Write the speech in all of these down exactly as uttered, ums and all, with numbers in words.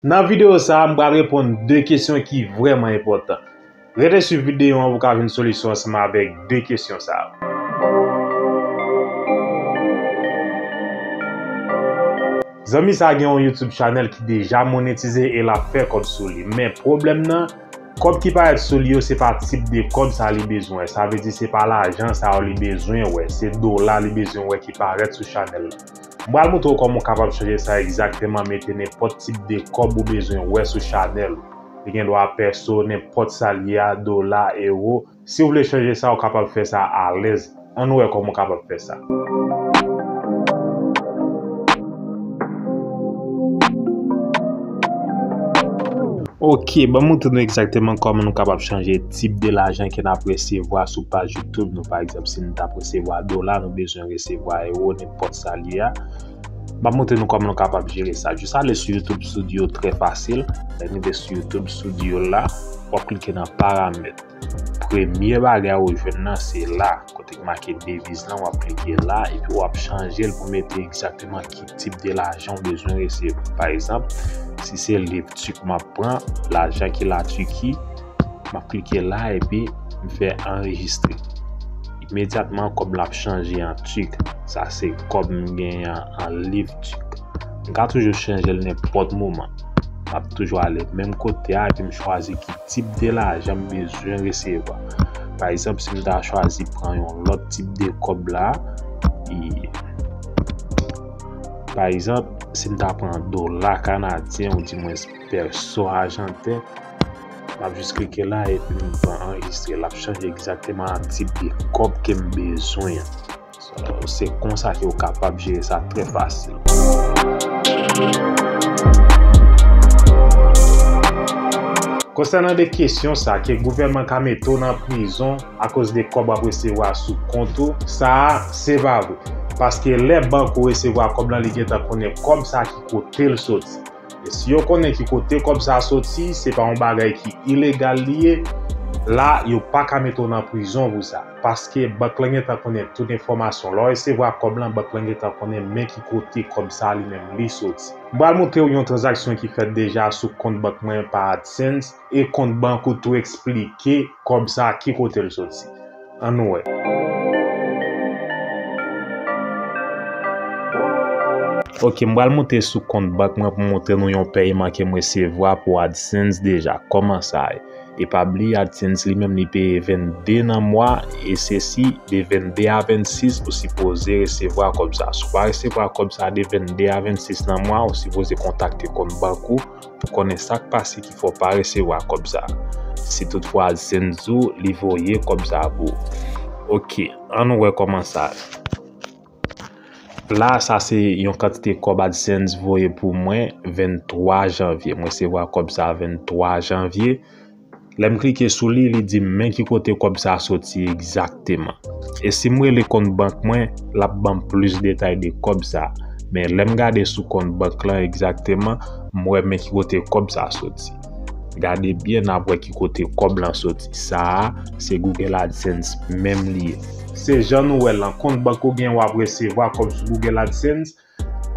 Nan videyo sa a, m pral reponn de kesyon ki vrèman enpòtan. Rete swiv videyo an pou w ka jwenn solisyon ansanm avèk de kesyon sa yo. Zanmi sa a gen yon YouTube channel ki deja monetize e l ap fè kòb sou li. Men pwoblèm nan, kòb ki parèt sou li yo se pa tip de kòb sa li bezwen wè. Sa vle di se pa lajan sa yo li bezwen wè. Se dola li bezwen wè ki parèt sou channel la. M pral montre w kòman w kapab chanje sa egzakteman, mete nenpòt tip de kòb ou bezwen wè sou channel ou. Li gen dwa pèso, nenpòt sa l ye a, dola, ewo. Si w vle chanje sa, ou kapab fè sa alèz. Ann wè kòman w kapab fè sa. Ok, ban m montre nou egzakteman kòman nou kapab chanje tip de lajan ke n ap resevwa sou paj YouTube nou. Pa egzanp, si n t ap resevwa dola, nou bezwen resevwa ewo, nenpòt sa l ye a. M ap montre nou kòman nou kapab jere sa. Jis ale sou YouTube Studio, trè fasil. Lè n rive sou YouTube Studio la, w ap klike nan paramèt. Premye bagay ou jwenn nan se la, kote k make deviz lan, w ap klike la, epi w ap chanje l pou mete egzakteman ki tip de lajan w bezwen resevwa. Pa egzanp, si se liv Tik m ap pran, lajan ki la Tiki, m ap klike la epi m fè anrejistre. Imedyatman, kòb la ap chanje an Tik. Sa se kòb m genyen an, an liv Tik. M ka toujou chanje l nenpòt moman. M ap toujou ale menm kote a epi m chwazi ki tip de lajan m bezwen resevwa. Pa egzanp, si m ta chwazi pran yon lòt tip de kòb la, e, pa egzanp, si m ta pran dola kanadyen ou dimwens pèso ajanten, m ap jis klike la epi m pran anrejistre. L ap chanje egzakteman tip de kòb ke m bezwen an. So, se konsa ke w kapab jere sa trè fasil. Konsènan de kesyon sa, ke gouvènman ka mete w nan prizon akoz de kòb w ap resevwa sou kont ou, sa a, se pa vre. Paske lè bank ou resevwa kòb lan, li gentan konnen kòb sa ki kote l soti. E si yo konnen ki kote kòb sa soti, se pa yon bagay ki ilegal li ye, la, yo pa ka mete w nan prizon pou sa. Paske bank lan gentan konnen tout enfòmasyon. Lè w resevwa kòb lan, bank lan gentan konnen men ki kote kòb sa li menm li soti. M pral montre w yon tranzaksyon ki fèt deja sou kont bank mwen pa AdSense, e kont bank ou tou eksplike kòb sa ki kote l soti. Ann wè. Ok, m pral monte sou kont bank mwen pou montre nou yon pèyman ke m resevwa pou AdSense deja. Kòman sa ye? E pa bliye AdSense li menm li peye vennde nan mwa, e se si de vennde a vennsis ou sipoze resevwa kòb sa. Si w pa resevwa kòb sa de vennde a vennsis nan mwa, ou sipoze kontakte kont bank ou pou konnen sa k pase ki fè w pa resevwa kòb sa. Si toutfwa AdSense di w li voye kòb sa pou ou. Ok, ann wè kòman sa ye. La, sa se yon kantite kòb AdSense voye pou mwen venntwa janvye. Mwen resevwa kòb sa venntwa janvye. Lè m klike sou li, li di m men ki kote kòb sa a soti egzakteman. E si m rele kont bank mwen, l ap ban m plis detay de kòb sa a. Men lè m gade sou kont bank lan egzakteman, m wè men ki kote kòb sa a soti. Gade byen, n ap wè ki kote kòb lan soti. Sa a, se Google AdSense menm li ye. Se jan nou wè lan, kont bank ou gen, w ap resevwa kòb sou Google AdSense.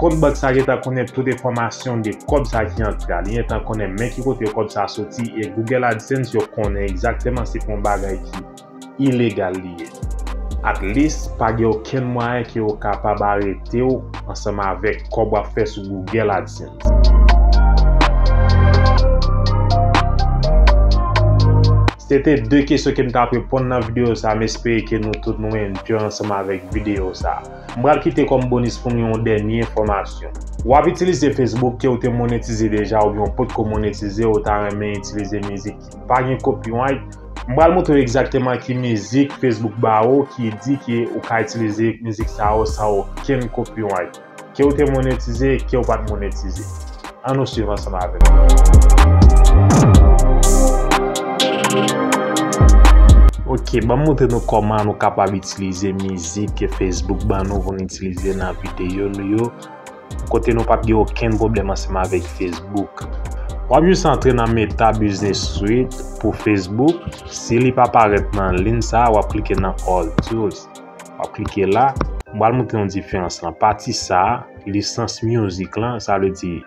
Kont bank sa gentan konnen tout enfòmasyon de kòb sa ki antre a. Li gentan konnen men ki kote kòb sa soti e Google AdSense yo konnen egzakteman se pa yon bagay ki ilegal li ye. At least, pa gen okenn mwayen ke yo kapab arete w ansanm avèk kòb w ap fè sou Google AdSense. Se te de kesyon ke m t ap reponn nan videyo sa. M espere ke nou tout nou enjoy ansanm avèk videyo sa. M pral kite kòm bonis pou nou yon dènye enfòmasyon. W ap itilize Facebook ke w te monetize deja oubyen w potko monetize, ou ta renmen itilize mizik ki pa gen copyright? M pral montre w egzakteman ki mizik Facebook ba ou ki di ke ou ka itilize mizik sa yo san okenn copyright. Ke w te monetize, ke w pa t monetize. Ann nou swiv ansanm avè m. Ok, ban m montre nou kòman nou kapab itilize mizik ke Facebook ban nou pou n itilize nan videyo nou yo, kote nou p ap gen okenn pwoblèm ansanm avèk Facebook. W ap jis antre nan Meta Business Suite pou Facebook. Si li pa parèt nan liy sa a, w ap klike nan All Tools. W ap klike la. M pral montre nou diferans lan. Pati sa a, lisans music lan, sa vle di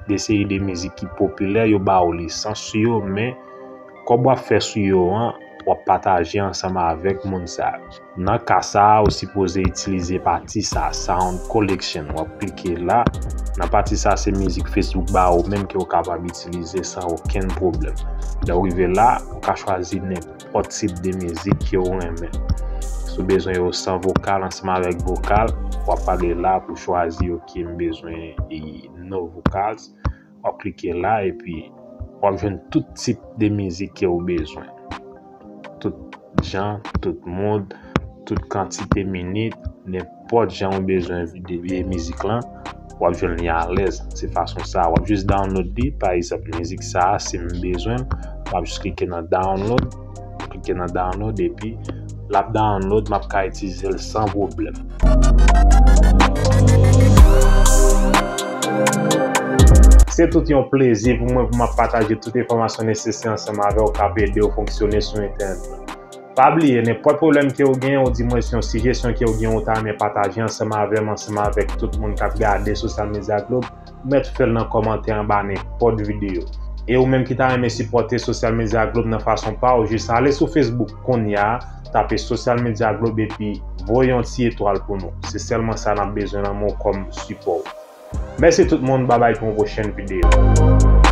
de seri de mizik ki popilè, yo ba w lisans sou yo, men kòb w ap fè sou yo an, w ap pataje ansanm avèk moun sa yo. Nan ka sa a, ou sipoze itilize pati sa a, Sound Collection. W ap klike la. Nan pati sa a, se mizik Facebook ba ou menm ke w kapab itilize san okenn pwoblèm. Lè w rive la, ou ka chwazi nenpòt tip de mizik ke w renmen. Si w bezwen yo san vokal ansanm avèk vokal, w ap pale la pou chwazi, ok, m bezwen e, no vocals. W ap klike la epi w ap jwenn tout tip de mizik ke w bezwen. Tout jan, tout mood, tout kantite minit, nenpòt jan ou bezwen de, de mizik lan, w ap jwenn li alèz. Se fason sa, w ap jis download li. Pa egzanp, mizik sa a, si m bezwen l, m ap jis klike nan download, klike nan download, epi l ap download, m ap ka itilize l san pwoblèm. Se tout yon plezi pou mwen pou m ap pataje tout enfòmasyon nesesè ansanm avè w k ap ede w fonksyone sou entènèt la. Pa bliye, nenpòt pwoblèm ke w genyen, ou di mwen se yon sijesyon ke w genyen, ou ta renmen pataje ansanm avè m, ansanm avèk tout moun k ap gade Sosyal Medya Globe, ou mèt fè l nan kòmantè anba nenpòt videyo. E ou menm ki ta renmen sipòte Sosyal Medya Globe nan fason pa w, jis ale sou Facebook kounye a, tape Sosyal Medya Globe epi voye yon ti etwal pou nou. Se sèlman sa n ap bezwen nan men w kòm sipò w. Mèsi tout moun, babay pou yon pwochèn videyo.